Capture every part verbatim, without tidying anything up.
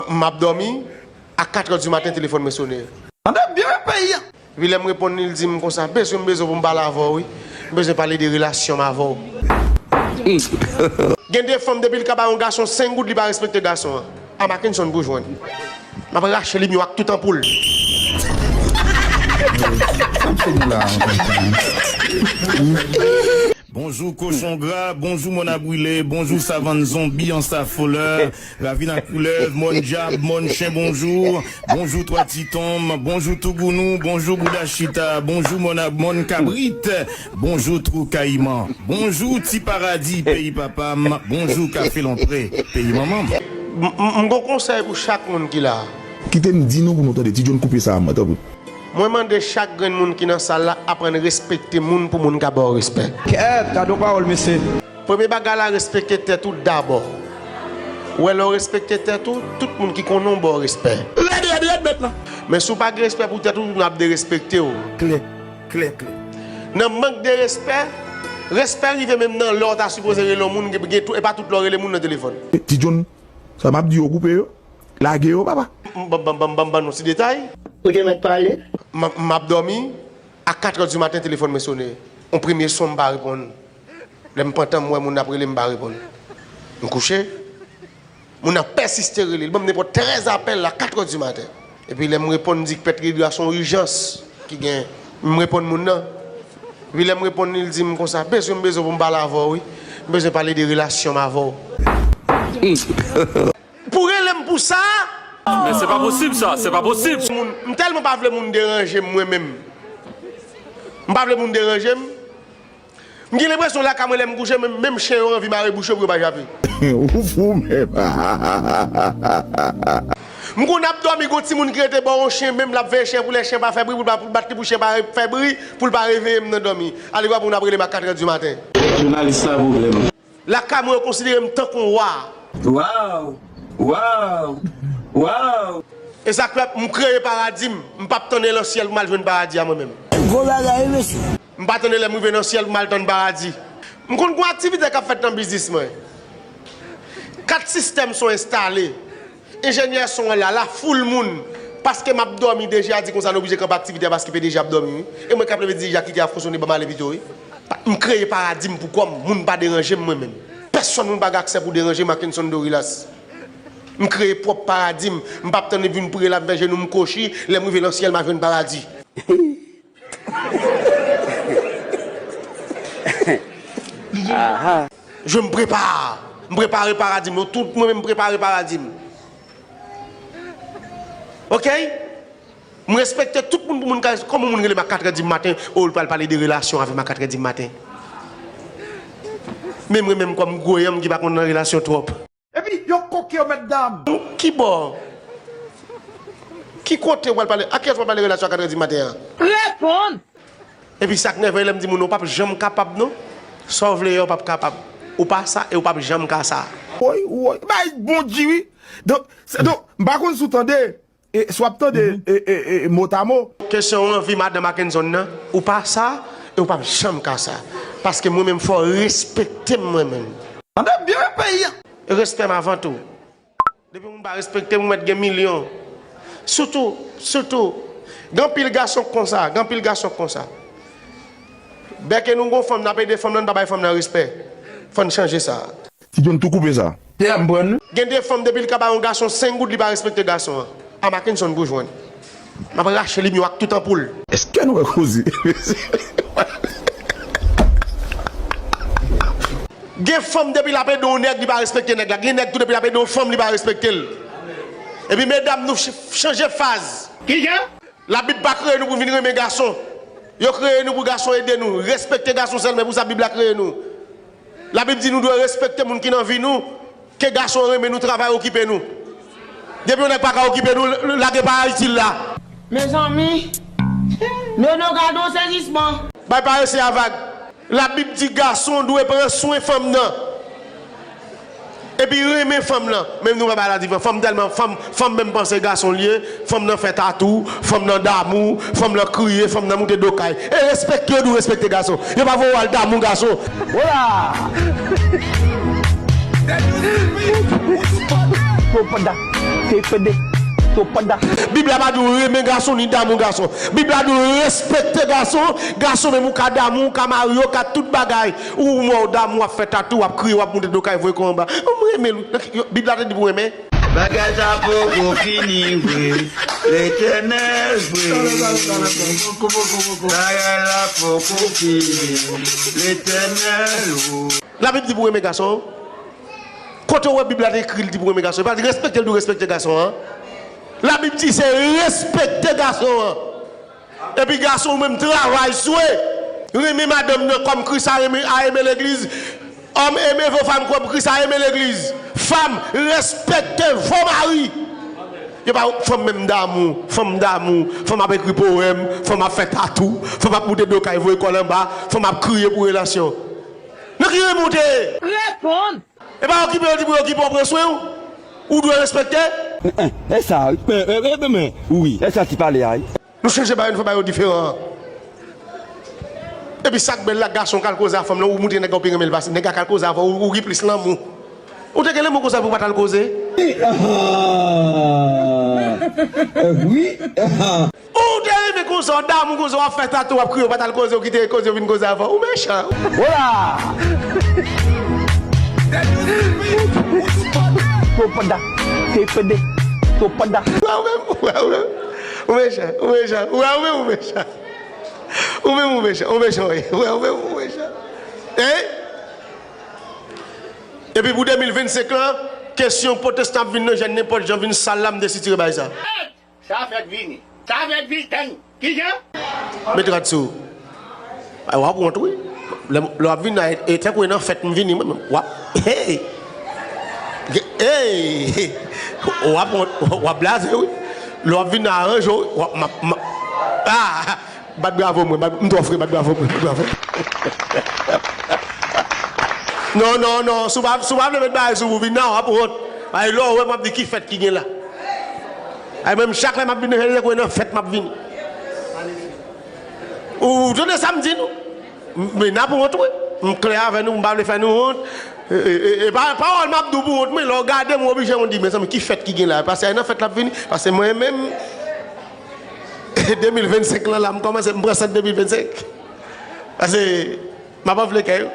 M ap dòmi, a katrè di maten, telefòn mwen sonnen. Tande byen, peyi a. Epi lè m reponn li, li di m konsa, "Mesye, m bezwen pou m pale avè w, wi. M bezwen pale de relasyon m avè w." Gen de fanm, depi l ka bay yon gason senk goud, li pa respekte gason an. A Mackenson pou jwenn. M ap rache limyo ak tout anpoul. Sa m fè nou la, an kontan? Bonjou kochon gra, bonjou mòn a brile, bonjou savann zonbi an sa folè, ravin a koulèv, mòn djab, mòn chen, bonjou, bonjou twa ti tonm, bonjou tougounou, bonjou bouda chita, bonjou mòn a, mòn kabrit, bonjou twou kayiman, bonjou ti paradi peyi papa m, bonjou kafe lonpre peyi manman m. M, m, m gon konsèy pou chak moun ki la. Kite m di nou pou nou tande, Ti John koupe sa a, mwen, tanpri. Mwen mande chak grenn moun ki nan sal la aprann respekte moun pou moun ka ba w respè. Kèt, gade yon pawòl, mesye. Premye bagay la, respekte tèt ou dabò. Ou wè, lè w respekte tèt ou, tout moun ki konnen w ba w respè. Rèd, rèd, rèd, mèt la. Men si w pa gen respè pou tèt ou, n ap derespekte w. Klè, klè, klè. Nan mank de respè, respè rive menm nan lè w ta sipoze rele yon moun, gen, gen tou, e pa tout lè w rele moun nan telefòn. Ti John, sa m ap di yo koupe yo. Lage yo, papa. M, ban, ban, ban, ban, ban nou ti detay. Ou te mèt pale. M, m ap dòmi, a katrè di maten, telefòn mwen sonnen. Yon premye son, m pa reponn. Lè m pantan, m wè moun ap rele, m pa reponn. M kouche. Moun nan pèsiste rele. Li ban m nenpòt trèz apèl a katrè di maten. Epi lè m reponn, m di k pèt redi a se yon ijans ki gen. M reponn moun nan. Epi lè m reponn li, li di m konsa, "Mesye, m bezwen pou m pale avè w, wi. M bezwen pale de relasyon m avè w." Pou rele m pou sa? Men se pa posib sa, se pa posib. Moun, m tèlman pa vle moun deranje m mwen menm. M pa vle moun deranje m. M gen lenpresyon lakay mwen lè m kouche, menm, menm chen yo anvi mare bouch yo pou yo pa jape. Ou fou menm. M konn ap dòmi, gon timoun ki rete bò yon chen, menm l ap veye chen pou lè chen pa fè bri, pou l pa, pou l bat li pou chen pa fè bri, pou l pa reveye m nan dòmi. Alevwa pou moun ap rele m a katrè di maten. Jounalis la pwoblèm. Lakay mwen, yo konsidere m tankou yon wa. Waw! Waw! Waw! E sa k fè m kreye paradi m. M p ap tann nan syèl pou m al jwenn paradi a mwen menm. Gwo bagay, wi, mesye. M pa tann lè m rive nan syèl pou m al tann paradi. M konn gon aktivite k ap fèt nan biznis mwen. Kat sistèm son enstale. Enjenyè son an la, la foul moun. Paske m ap dòmi, D G a di konsa, nou oblije kanpe aktivite a paske P D G ap dòmi, wi. E mwen k ap leve, dirije a kite a fonksyone, ban m ale pito, wi. M kreye paradi m pou kò m, moun pa deranje m mwen menm. Pèsonn moun pa gen aksè pou deranje m, Mackenson Dorilas. M kreye pwòp paradi m, m p ap tann li vin priye la, m fè jenou m kwochi, lè m rive nan syèl, m a jwenn paradi. Aha. Je me prépare. M prepare paradi m. Nou tout, mwen menm, m prepare paradi m. Oke? M respekte tout moun pou moun ka, kòman moun rele m a katrè di maten, o, l pral pale de relasyon avè m a katrè di maten. Men mwen menm kòm gwo yanm ki pa konn nan relasyon twòp. Epi, yo koke yo, mèt dam. Ki bò? Ki kote w pral pale? A kiyès w pral pale relasyon a katrè di maten an? Reponn! Epi sa k nève, lè m di moun, ou p ap janm kapab non. Sa w vle a, ou p ap kapab. Ou pa sa e ou p ap janm ka sa. Woy, woy, bay bon di wi. Donk, se, donk, m pa konn si w tande, e, si w ap tande, e, e, e, motamo. Kesyon w anvi madan Mackenson nan, ou pa sa e ou p ap janm ka sa. Paske mwen menm, fò w respekte m mwen menm. Tande byen, peyi a. Respè m avan tou. Depi moun pa respekte m, ou mèt gen milyon. Sitou, sitou, gen anpil gason k konsa, gen anpil gason k konsa. Bèk e nou gon fanm, n ap ede fanm nan, n pa bay fanm nan respè. Fò n chanje sa. Ti John tou koupe sa. Tè m pran nou. Gen de fanm, depi l ka bay yon gason senk goud, li pa respekte gason an. A Mackenson pou jwenn. M ap rache limyo ak tout anpoul. Èske nou wè koze? Gen fanm depi l ap ede yon nèg, li pa respekte nèg la. Gen nèg tou depi l ap ede yon fanm, li pa respekte l. Epi medam, nou ch-, chanje faz. Kijan? Labib pa kreye nou pou vin renmen gason. Yo kreye nou pou gason ede nou. Respekte gason sèlman, pou sa Bib la kreye nou. Labib di nou dwe respekte moun ki nan vi nou. Ke gason renmen nou, travay okipe nou. Depi yon nèg pa ka okipe nou, l-, l-, lage pa itil la. Mezanmi, Nono gade yon sezisman. Bay parese a vag. Labib di gason dwe pran swen fanm nan. Epi renmen fanm nan. Menm nou pa bay la divan. Fanm tèlman, fanm, fanm menm panse gason l ye. Fanm nan fè tatou. Fanm nan damou. Fanm nan kriye. Fanm nan moute do kay. E respekte, yo dwe respekte gason. Yo pa voye w al damou gason. Wola! Yo pa da. T P D, to panda. Bib la pa di w renmen gason ni damou gason. Bib la di w respekte gason. Gason menm ou ka damou, ou ka marye, ou ka tout bagay. Ou mò w damou, w ap fè tatou, w ap kriye, w ap moute do kay, voye kò anba. M renmen l. Bib la te di pou renmen. Bagay sa poko fini vre. Letènèl vre. Bagay la poko fini. Letènèl o. Labib di pou renmen gason. Kote w wè Bib la te ekri l di pou renmen gason? Li pa di respekte l, di w respekte gason an. Labib di se respekte gason an. Epi gason ou menm travay sou e renmen madanm nan kòm Kris a renmen, a eme legliz. Òm, eme vo fanm kòm Kris a eme legliz. Fanm, respekte vo mari. Yo pa fanm menm damou, fanm damou, fanm ap ekri powèm, fanm ap fè tatou, fanm ap moute do kay voye kò l anba, fanm ap kriye pou relasyon. Nan ki renmen w te ye? Reponn! E pa okipe yo di pou yo okipe w, pran swen w. Ou dwe respekte. E sa, men, men, men, men, wi, e sa ti pale a, wi. Nou chanje bagay, nou fè bagay yo diferan. Epi sa k bèl la, gason k al koze a fanm lan, ou montre nèg la ou pi renmen l pase. Nèg la k al koze avè w, ou, ou gen plis lanmou. Ou te gen lanmou konsa pou w pa t al koze? Wi. Ou te renmen konsa, w damou konsa, w ap fè tatou, w ap kriye, w pa t al koze, w kite koze yo vin koze avè w. Ou mechan. Wola! To panda, T P D, to panda. Ou wè ou menm, ou wè ou menm. Ou mechan, ou mechan, ou wè ou menm, ou mechan. Ou menm ou mechan, ou mechan, wi. Ou wè ou menm, ou mechan. Hein? Epi pou de mil vennsenk lan, kesyon pwotestan ap vin nan jèn nenpòt jan vin sal la, m te sitire bay sa. Sa fèt vini. Sa fèt vini. Tann. Kijan? Met rad sou ou. Ay, w ap wont, wi. Lè, lè w ap vin la, e, e tankou e nan fèt m vini, mwen menm. W ap, hey! Ge-, hey! W ap wont, w ap blaze, wi. Lè w ap vin la, aranje w, w ap, m ap, m ap, ah! Bat bravo mwen, bat, m twò fre, bat bravo mwen, bat bravo. Non, non, non, si w pa, si w pa vle met bagay sou ou, vin nan, w ap wont. Ay, lè w wè m ap di ki fèt ki gen la. Ay, menm chak lè m ap vin nan jèn, se kwen nan fèt m ap vini. Ou tande sa m di nou? M, men n ap wont, wi. M klè avè nou, m pa vle fè nou wont. E, e, e, e pa, pawòl m ap di w pou wont, men lè w gade m, w oblije w di, mezanmi, ki fèt ki gen la? Paske ay nan fèt l ap vini. Paske mwen menm, de mil vennsenk lan la, m kòmanse, m pran sant de mil vennsenk. Paske m ap anfle kè yo.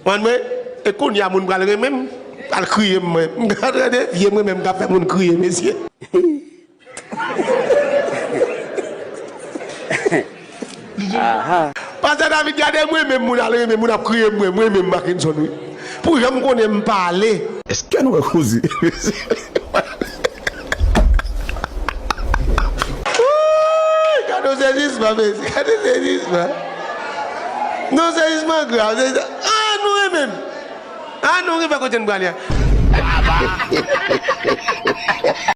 Konprann mwen? E kounye a moun pral renmen m, pral kriye m mwen. M ka tande vye mwen menm k ap fè moun kriye, mesye. Pastè David, gade mwen menm moun al renmen, moun ap kriye mwen, mwen menm Mackenson, wi. Pou jan m konnen m pale. Èske nou wè koze? Wouy, gade yon sezisman, mesye, gade yon sezisman. Non, sezisman grav, sezisman. Ah, nou renmen m. Ah, nou rive kote n prale a.